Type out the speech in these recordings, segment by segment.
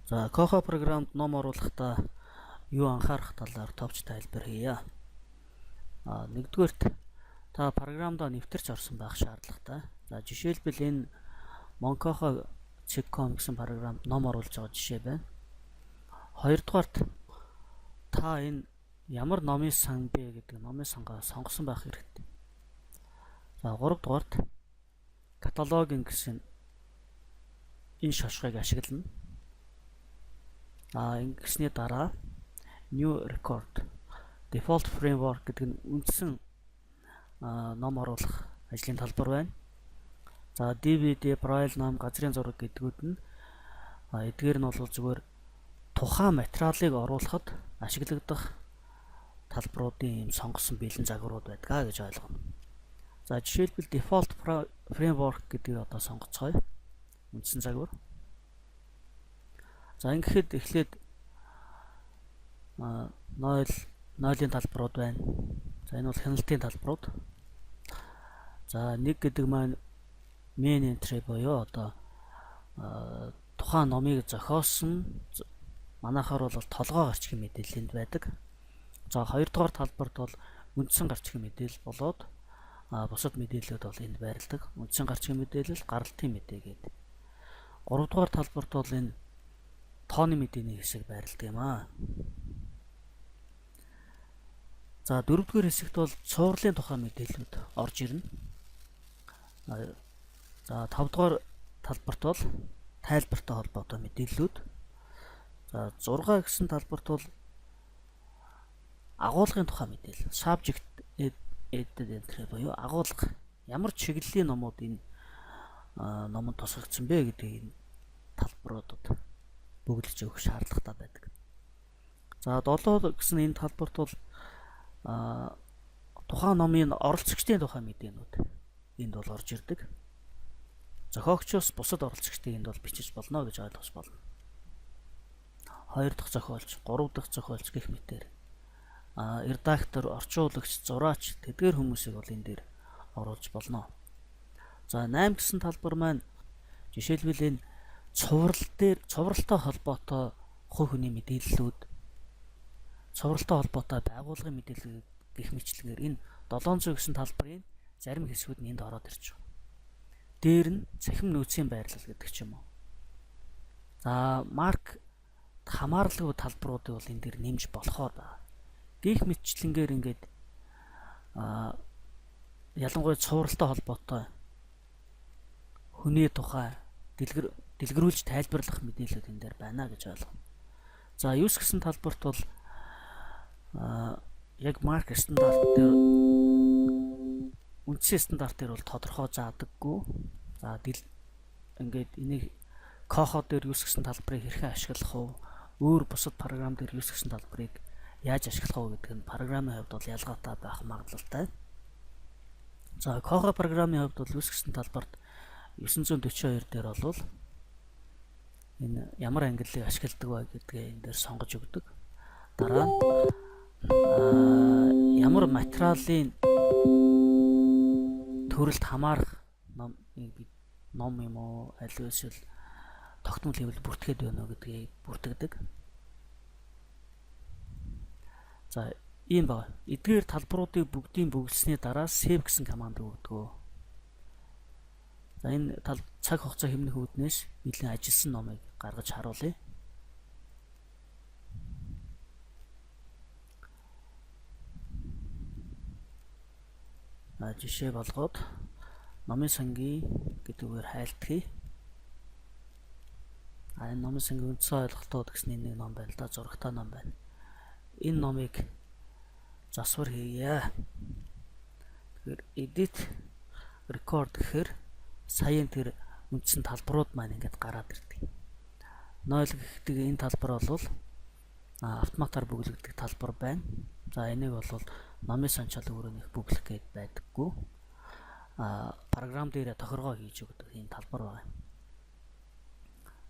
За, Koha програмд ном оруулахдаа юу анхаарах талаар товч тайлбар хийе. Нэгдүгээрт та програмдаа нэвтэрч орсон байх шаардлагатай. За, жишээлбэл энэ monkoha.com гэсэн програмд ном оруулж байгаа жишээ байна. Хоёрдугаарт та энэ ямар номын сан бэ гэдэг номын сангаа сонгосон байх хэрэгтэй. За, гуравдугаарт каталогийн гэсэн энэ шошгыг ашиглана. Ингэсний дараа new record default framework гэдэг нь үндсэн ном оруулах ажлын талбар байна. За, DVD, Braille ном, газрын зураг гэдгүүд нь эдгээр нь бол зүгээр тухайн материалыг оруулахад ашиглагдах талбаруудын юм сонгосон бэлэн загварууд байдаг гэж ойлгоно. За, жишээлбэл default framework гэдгийг одоо сонгоцгоё. Үндсэн загвар. За, ингэхэд эхлээд 0 0-ын талбарууд байна. За, энэ бол хяналтын талбарууд. За, 1 гэдэг маань main entry буюу одоо тухайн номыг зохиосон манайхаар бол толгой гарчгийн мэдээлэлд байдаг. За, хоёрдугаар талбарт бол үндсэн гарчгийн мэдээлэл болоод бусад мэдээллүүд бол энд байрладаг. Үндсэн гарчгийн мэдээлэл, гаралтын мэдээ гэдэг. Гуравдугаар талбарт бол энэ тооны мэдээний хэсэг байрладаг юм аа. За, дөрөвдүгээр хэсэгт бол цувралын тухай мэдээллүүд орж ирнэ. За, тавдугаар талбарт бол тайлбартай холбоотой мэдээллүүд. За, 6 гэсэн талбарт бол агуулгын тухай мэдээлэл. Subject edited entry буюу агуулга. Ямар чиглэлийн номууд энэ номонд тусгагдсан бэ гэдгийг энэ талбаруудад бөглөж өгөх шаардлагатай байдаг. За, 7 гэсэн энэ талбарт бол тухайн номын оролцогчдын тухай мэдээнүүд энд бол орж ирдэг. Зохиогчоос бусад оролцогчдыг энд бол бичиж болно гэж ойлгож болно. 2 дахь зохиолч, 3 дахь зохиолч гэх мэтээр редактор, орчуулагч, зураач тэдгээр хүмүүсийг бол энэ дээр оруулж болно. За, 8 гэсэн талбар маань жишээлбэл энэ цуврал дээр цувралтай холбоотой хувь хүний мэдээллүүд, цувралтай холбоотой байгууллагын мэдээлэл гэх мэтлэгээр энэ 700 гэсэн талбарын зарим хэсгүүд нь энд ороод ирж байгаа. Дээр нь цахим нөөцийн байрлал гэдэг ч юм уу. За, марк хамааралгүй талбаруудыг бол энэ дээр нэмж болохоор байна. Гэх мэтчлэнгээр ингээд ялангуяа цувралтай холбоотой хүний тухай дэлгэрүүлж тайлбарлах мэдээлэлүүд энэ дээр байна гэж ойлгоно. За, 9 гэсэн талбарт бол яг марк стандарт дээр үндсэн стандарт дээр бол тодорхой заадаггүй. За, ингээд энийг Koha дээр 9 гэсэн талбарыг хэрхэн ашиглах вэ? Өөр бусад програм дээр 9 гэсэн талбарыг яаж ашиглах вэ гэдэг нь програмын хувьд бол ялгаатай байх магадлалтай. За, Koha програмын хувьд бол 9 гэсэн талбарт 942 дээр бол энэ ямар ангиллыг ашигладаг вэ гэдгээ энэ дээр сонгож өгдөг. Дараа нь ямар материалын төрөлд хамаарах ном юм уу, аль эсвэл тогтмол хэвлэл бүртгээд байна уу гэдгийг бүртгэдэг. За, ийм байна. Эдгээр талбаруудыг бүгдийг бөглөсний дараа save гэсэн команд өгдөг. За, энэ тал цаг хугацаа хэмнэх үүднээс нэлээд ажилласан номыг гаргаж харуулъя. Жишээ болгоод номын сангийн гэдгээр хайлтгая. Энэ номын сангийн үндсэн ойлголтууд гэсэн нэг ном байна л да, зурагтай ном байна. Энэ номыг засвар хийе. Тэгэхээр edit record гэхээр саяын тэр үндсэн талбарууд маань ингээд гараад ирдэг. 0 гэхдээ энэ талбар бол автоматар бөглөгдөг талбар байна. За, энийг бол номын санчаал өөрөө нэг бөглөх гээд байдаггүй. Програм дээр тохиргоо хийж өгдөг ийм талбар байна.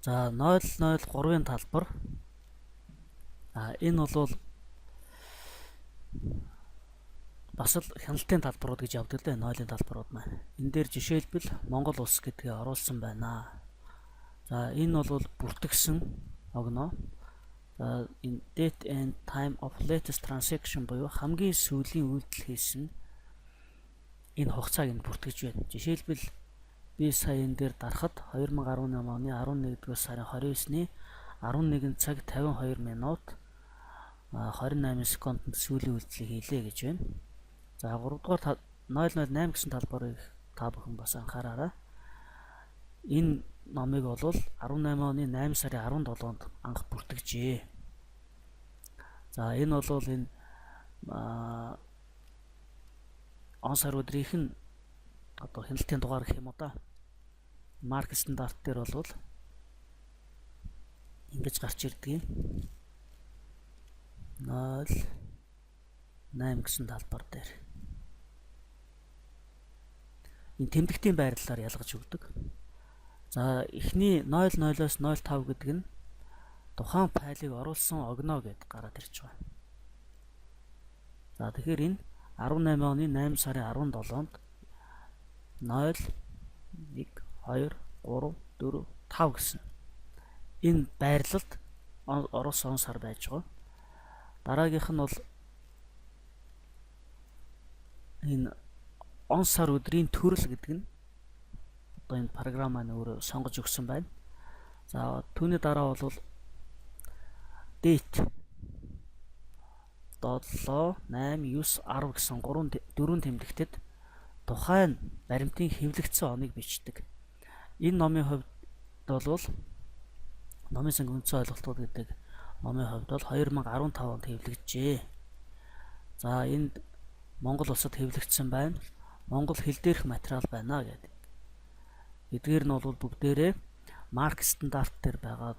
За, 003-ын талбар. Энэ бол бас л хяналтын талбарууд гэж явдаг л дээ, 0-ын талбарууд маань. Энэ дээр жишээлбэл Монгол улс гэдгээ оруулсан байна. За, энэ бол бүртгэсэн Огноо. За, энэ date and time of latest transaction буюу хамгийн сүүлийн үйлдэл хийсэн энэ хугацааг нь бүртгэж байна. Жишээлбэл, би сая энэ дээр дарахад 2018 оны 11-р сарын 29-ний 11 цаг 52 минут 28 секундэд сүүлийн үйлдэлийг хийлээ гэж байна. За, 3 дугаар 008 гэсэн талбарыг та бүхэн бас анхаараарай. Энэ номыг бол 18 оны 8 сарын 17-нд анх бүртгэжээ. За, энэ бол энэ он сар өдрийнх нь одоо хяналтын дугаар гэх юм уу да. MARC стандарт дээр бол ингэж гарч ирдэг юм. 0 8 гэсэн талбар дээр. Энэ тэмдэгтийн байрлалаар ялгаж өгдөг. За, эхний 00-оос 05 гэдэг нь тухайн файлыг оруулсан огноо гэд гараад ирж байгаа. За, тэгэхээр энэ 18 оны 8 сарын 17-нд 0 1 2 3 4 5 гэсэн энэ байрлалд оруулсан он сар байж байгаа. Дараагийнх нь бол энэ он сар өдрийн төрөл гэдэг нь одоо энэ програм маань өөрөө сонгож өгсөн байна. За, түүний дараа бол date 7 8 9 10 гэсэн 3 4 тэмдэгтэд тухайн баримтын хэвлэгдсэн оныг бичдэг. Энэ номын хувьд бол Номын сангийн үндсэн ойлголтууд гэдэг номын хувьд бол 2015 онд хэвлэгджээ. За, энд Монгол улсад хэвлэгдсэн байна. Монгол хэл дээрх материал байна гэдэг. Эдгээр нь бол бүгдээрээ MARC стандарт дээр байгаа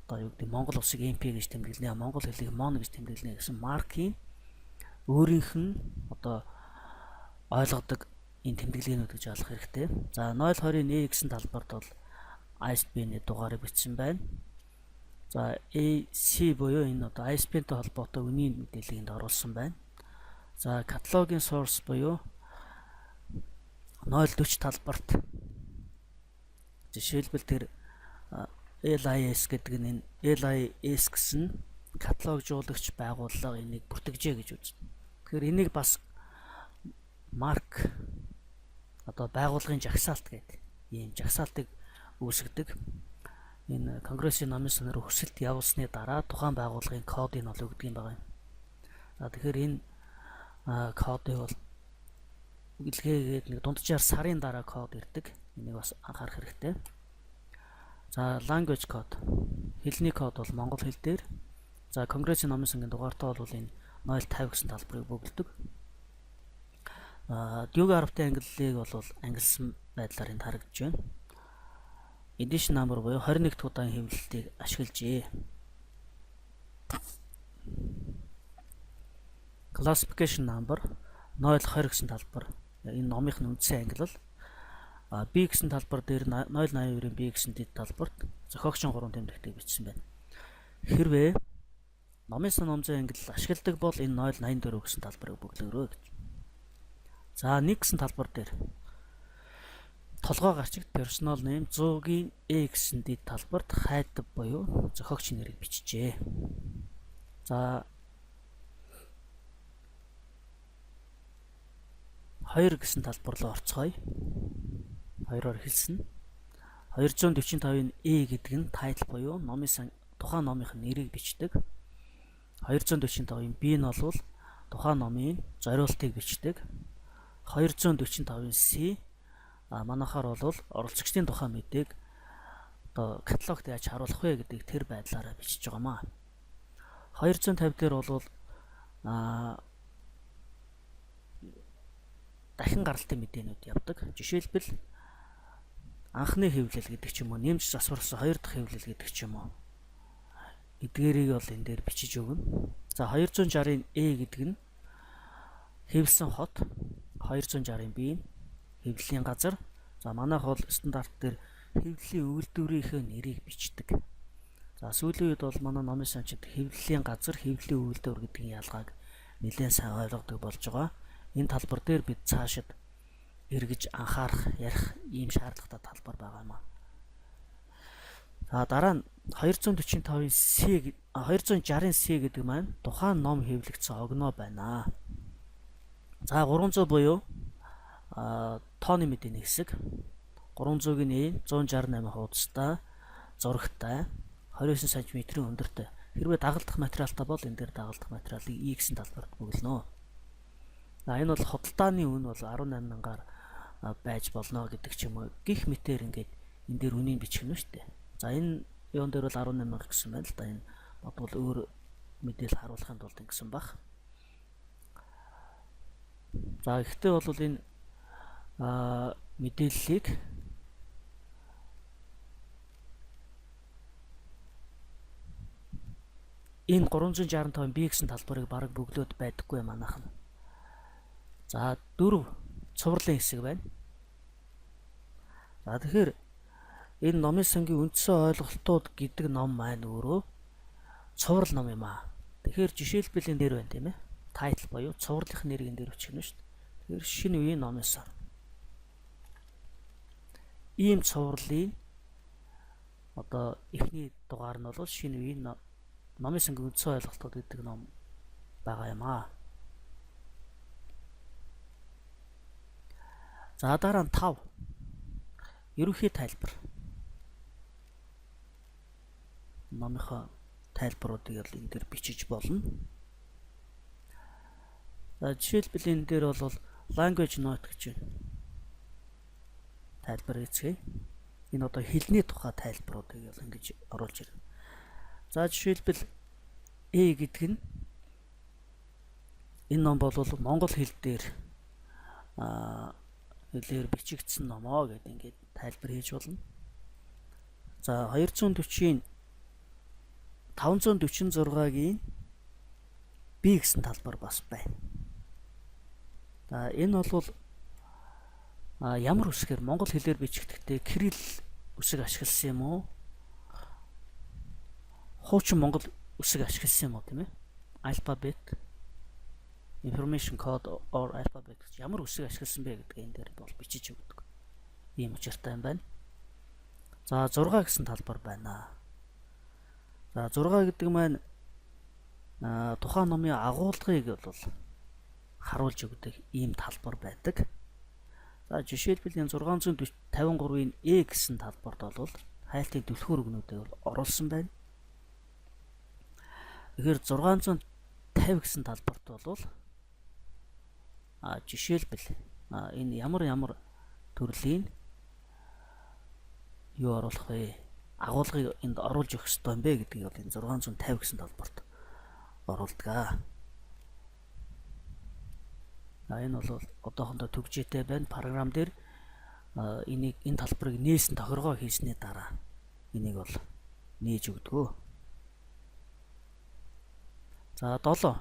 одоо юу гэдэг, Монгол улсыг MP гэж тэмдэглэнэ, Монгол хэлийг МОН гэж тэмдэглэнэ гэсэн MARC-ийн өөрийнх нь одоо ойлгодог энэ тэмдэглэгээнүүд гэж ойлгох хэрэгтэй. За, 020-ын A гэсэн талбарт бол ISBN-ийн дугаарыг бичсэн байна. За, AC буюу энэ одоо ISBN-тэй холбоотой үнийн мэдээллийг энд оруулсан байна. За, каталогийн source буюу 040 талбарт жишээлбэл тэр LIS гэдэг нь, энэ LIS гэсэн каталогжуулагч байгууллага энийг бүртгэжээ гэж үзнэ. Тэгэхээр энийг бас MARC одоо байгууллагын жагсаалт гэдэг ийм жагсаалтыг үүсгэдэг. Энэ Конгрессийн номын санаар хүсэлт явуулсны дараа тухайн байгууллагын кодыг нь бол өгдөг юм байна. За, тэгэхээр энэ кодыг бол илгээгээд нэг дунджаар сарын дараа код ирдэг. Энийг бас анхаарах хэрэгтэй. За, language code, хэлний код бол монгол хэл дээр. За, Конгрессийн номын сангийн дугаартай бол энэ 050 гэсэн талбарыг бөглөдөг. Дюг 10-тай ангиллыг бол ангилсан байдлаар энд харагдаж байна. Edition number буюу 21 дахь удаагийн хэвлэлтийг ашиглажээ. Classification number 020 гэсэн талбар энэ номынх нь үндсэн ангилал. B гэсэн талбар дээр 082-ын B гэсэн дэд талбарт зохиогчийн 3 тэмдэгтийг бичсэн байна. Хэрвээ номын сан ном зүйн ангилал ашигладаг бол энэ 084 гэсэн талбарыг бөглөөрэй гэж. За, 1 гэсэн талбар дээр толгой гарчигт personal name 100-гийн E гэсэн дэд талбарт хайдав буюу зохиогчийн нэрийг бичжээ. За, 2 гэсэн талбар руу орцгоё. Хоёроор хэлсэн. 245-ын E гэдэг нь title буюу номын сан тухайн номынх нь нэрийг бичдэг. 245-ын B нь бол тухайн номын зориултыг бичдэг. 245-ын C манайхаар бол оролцогчдын тухай мэдээг одоо каталогт яаж харуулах вэ гэдэг тэр байдлаараа бичиж байгаамаа. 250 дээр бол дахин гаралтын мэдээнүүд явдаг. Жишээлбэл, анхны хэвлэл гэдэг ч юм уу, нэмж засварсан хоёр дахь хэвлэл гэдэг ч юм уу. Эдгээрийг бол энэ дээр бичиж өгнө. За, 260-ын E гэдэг нь хэвлсэн хот, 260-ын B нь хэвлэлийн газар. За, манайх бол стандарт дээр хэвлэлийн үйлдвэрийнхээ нэрийг бичдэг. За, сүүлийн үед бол манай номын санчид хэвлэлийн газар, хэвлэлийн үйлдвэр гэдгийн ялгааг нэлээд сайн ойлгодог болж байгаа. Энэ талбар дээр бид цаашид Эргэж анхаарах, ярих ийм шаардлагатай талбар байгаа юм аа. За, дараа нь 245-ын C, 260-ын C гэдэг маань тухайн ном хэвлэгдсэн огноо байна. За, 300 буюу тооны мэдээний хэсэг. 300-ийн 168 хуудастай, зурагтай, 29 см-ийн өндөртэй. Хэрвээ дагалдах материалтай бол энэ дээр дагалдах материалыг E гэсэн талбарт бөглөнө. За, энэ бол худалдааны үн бол 18 мянгаар байж болно гэдэг ч юм уу. Гэх мэтээр ингээд энэ дээр үнийг бичих нь шүү дээ. За, энэ юун дээр бол 18 мянга гэсэн байна л да. Энэ бодвол өөр мэдээлэл харуулахын тулд ингэсэн баг. За, гэхдээ бол энэ мэдээллийг энэ 365 B гэсэн талбарыг бараг бөглөөд байдаггүй манайх нь. За, дөрөв цувралын хэсэг байна. За, тэгэхээр энэ номын сангийн үндсэн ойлголтууд гэдэг ном маань өөрөө цуврал ном юм аа. Тэгэхээр жишээлбэл энэ дээр байна, тийм ээ. Title буюу цувралын нэрийг энэ дээр бичих нь шүү дээ. Тэгэхээр шинэ үеийн номын сан. Ийм цувралын одоо эхний дугаар нь бол шинэ үеийн номын сангийн үндсэн ойлголтууд гэдэг ном байгаа юм аа. За, дараа нь 5 ерөнхий тайлбар. Номынхоо тайлбаруудыг бол энэ дээр бичиж болно. За, жишээлбэл энэ дээр бол language note гэж байна. Тайлбар хийцгээе. Энэ одоо хэлний тухай тайлбаруудыг бол ингэж оруулж ирнэ. За, жишээлбэл э гэдэг нь энэ ном бол монгол хэл дээр хэлээр бичигдсэн номоо гэдэг ингээд тайлбар хийж болно. За, 240-ийн 546-гийн B гэсэн талбар бас байна. За, энэ бол ямар үсгээр, монгол хэлээр бичигдэхдээ кирилл үсэг ашигласан юм уу? Хуучин монгол үсэг ашигласан юм уу, тийм ээ? Alphabet, information code or alphabet гэж ямар үсэг ашигласан бэ гэдгийг энэ дээр бол бичиж өгдөг. Ийм учиртай юм байна. За, 6 гэсэн талбар байна. За, 6 гэдэг маань тухайн номын агуулгыг бол харуулж өгдөг ийм талбар байдаг. За, жишээлбэл энэ 653-ын E гэсэн талбарт бол хайлтын түлхүүр үгнүүдийг бол оруулсан байна. Тэгэхээр 650 гэсэн талбарт бол жишээлбэл энэ ямар ямар төрлийн юу оруулах вэ? Агуулгыг энд оруулж өгөх ёстой юм бэ гэдгийг бол энэ 650 гэсэн талбарт оруулдаг. А энэ бол одоохондоо түгжээтэй байна. Програм дээр энийг, энэ талбарыг нээсэн, тохиргоо хийсний дараа энийг бол нээж өгдөг. За, 7.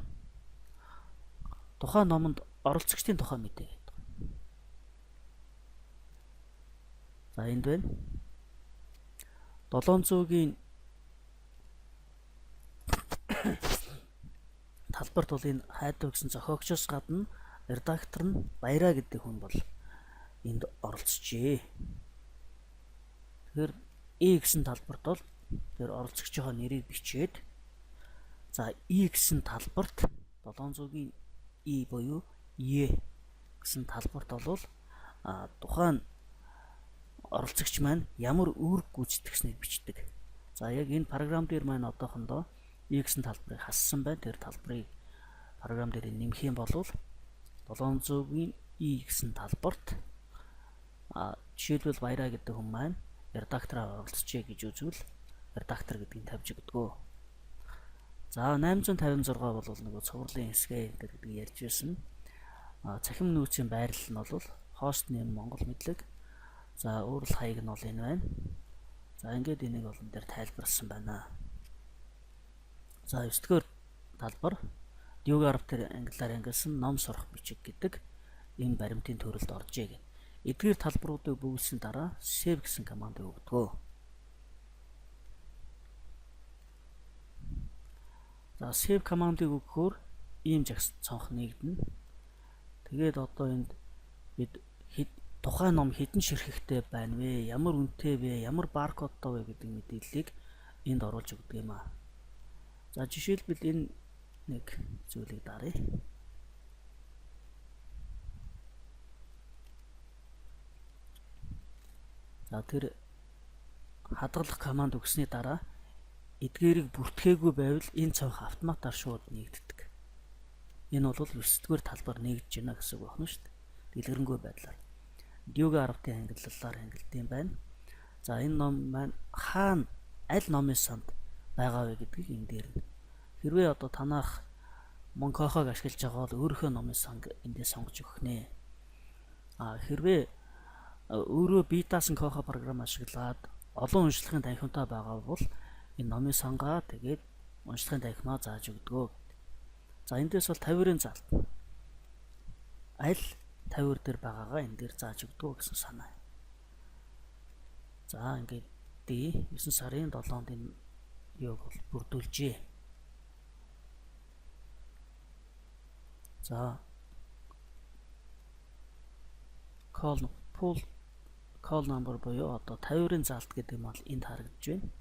Тухайн номонд оролцогчдын тухай мэдээ гэдэг. За, энд байна. 700-ийн талбарт бол энэ Хайдуу гэсэн зохиогчоос гадна редактор нь Баяраа гэдэг хүн бол энд оролцжээ. Тэгэхээр E гэсэн талбарт бол тэр оролцогчийнхоо нэрийг бичээд, за, E гэсэн талбарт, 700-ийн E буюу E гэсэн талбарт бол тухайн оролцогч маань ямар үүрэг гүйцэтгсэнийг бичдэг. За, яг энэ програм дээр маань одоохондоо E гэсэн талбарыг хассан байна. Тэр талбарыг програм дээр нэмэх юм бол 700-ийн E гэсэн талбарт жишээлбэл Баяраа гэдэг хүн маань редактораар оролцжээ гэж үзвэл редактор гэдгийг тавьж өгдөг. За, 856 бол нөгөө цувралын хэсгээ энэ гэдгийг ярьж байсан. Цахим нөөцийн байрлал нь бол host name Монгол мэдлэг. За, URL хаяг нь бол энэ байна. За, ингээд энийг бол энэ дээр тайлбарласан байна. За, 9 дугаар талбар Дюгарв тэр англиар ангилсан ном сурах бичиг гэдэг энэ баримтын төрөлд оржээ гэх. Эдгээр талбаруудыг бөглөсөн дараа save гэсэн командыг өгдөг. За, save командыг өгөхөөр ийм жагс цонх нээгдэнэ. Тэгээд одоо энд бид Тухайн ном хэдэн ширхэгтэй байна вэ? Ямар үнэтэй вэ? Ямар баркодтой вэ гэдэг мэдээллийг энд оруулж өгдөг юм аа. За, жишээлбэл, энэ нэг зүйлийг даръя. За, тэр хадгалах команд өгсөний дараа эдгээрийг бүртгээгүй байвал энэ цонх автоматар шууд нээгддэг. Энэ бол 9-р талбар нээгдэж байна гэсэн үг байна шүү дээ. Дэлгэрэнгүй байдлаар. Dewey-гийн 10-ын ангиллалаар ангилдаг юм байна. За, энэ ном маань хаана, аль номын санд байгаа вэ гэдгийг энэ дээр нь. Хэрвээ одоо танах мөн Koha-г ашиглаж байгаа бол өөрийнхөө номын санг эндээ сонгож өгөх нэ. А хэрвээ өөрөө бие даасан Koha програм ашиглаад олон уншлагын танхимтай байгаа бол энэ номын сангаа, тэгээд уншлагын танхимаа зааж өгдөг. За, эндээс бол 50-ын заалт. Аль 50 дээр байгаагаа энэ дээр зааж өгдөг гэсэн санаа. За, ингээд D 9 сарын 7-нд энэ юуг бол бүрдүүлжээ. За, call pull call number буюу одоо 50-ын заалт гэдэг нь бол энд харагдаж байна.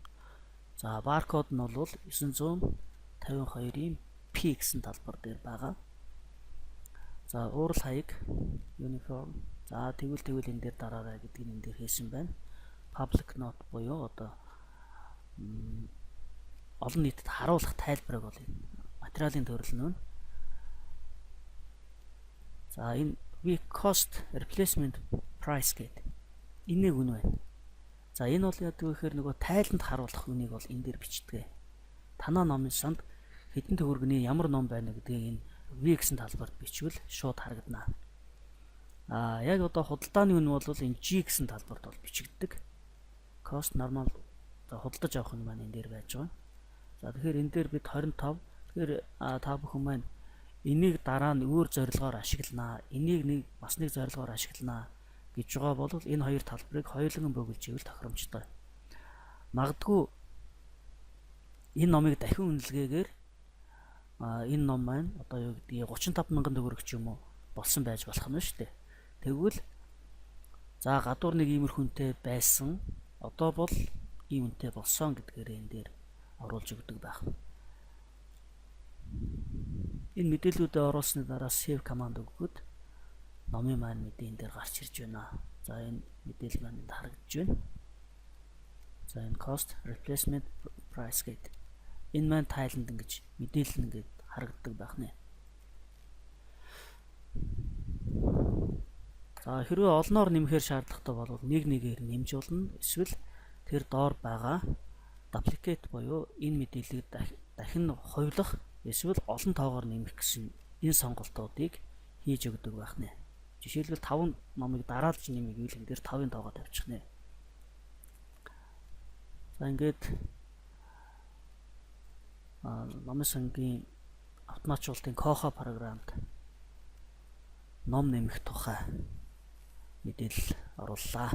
За, баркод нь бол 952-ын P гэсэн талбар дээр байгаа. За, уурал хаяг, uniform. За, тэгвэл тэгвэл энэ дээр дараарай гэдгийг энэ дээр хийсэн байна. Public note буюу одоо олон нийтэд харуулах тайлбарыг бол энэ материалын төрөл нь. За, энэ we cost replacement price гэдэг. Энэ нэг үнэ байна. За, энэ бол яадаг вэ гэхээр нөгөө тайланд харуулах үнийг бол энэ дээр бичдэг. Танаа номын санд хэдэн төгрөгний ямар ном байна гэдгийг энэ V гэсэн талбарт бичвэл шууд харагдана. А яг одоо худалдааны үнэ бол энэ G гэсэн талбарт бол бичигддэг. Cost normal худалдаж авах нь маань энэ дээр байж байгаа. За, тэгэхээр энэ дээр бид 25. Тэгэхээр та бүхэн маань энийг дараа нь өөр зорилгоор ашигланаа. Энийг нэг бас нэг зорилгоор ашигланаа гэж байгаа бол энэ хоёр талбарыг хоёуланг бөглөж ивэл тохиромжтой. Магадгүй энэ номыг дахин үнэлгээгээр энэ ном маань одоо юу гэдгийг 35 мянган төгрөг ч юм уу болсон байж болох нь шүү дээ. Тэгвэл за, гадуур нэг иймэрхүү үнэтэй байсан. Одоо бол ийм үнэтэй болсон гэдгээр энэ дээр оруулж өгдөг байх. Энэ мэдээллүүдээ оруулсны дараа save command өгөхөд номын маань мэдээ энэ дээр гарч ирж байна. За, энэ мэдээлэл маань энд харагдаж байна. За, энэ cost replacement price гэдэг энэ маань тайланд ингэж мэдээлэл нь ингээд харагддаг байх нэ. За, хэрвээ олноор нэмэхээр шаардлагатай бол нэг нэгээр нэмж болно. Эсвэл тэр доор байгаа duplicate буюу энэ мэдээллийг дахин хувилах эсвэл олон тоогоор нэмэх гэсэн энэ сонголтуудыг хийж өгдөг байх нэ. Жишээлбэл, 5 номыг дараалж нэмэх гэвэл энэ дээр 5-ын тоогоо тавьчих нэ. За, ингээд номын сангийн автоматжуулалтын Koha програмд ном нэмэх тухай мэдээлэл орууллаа.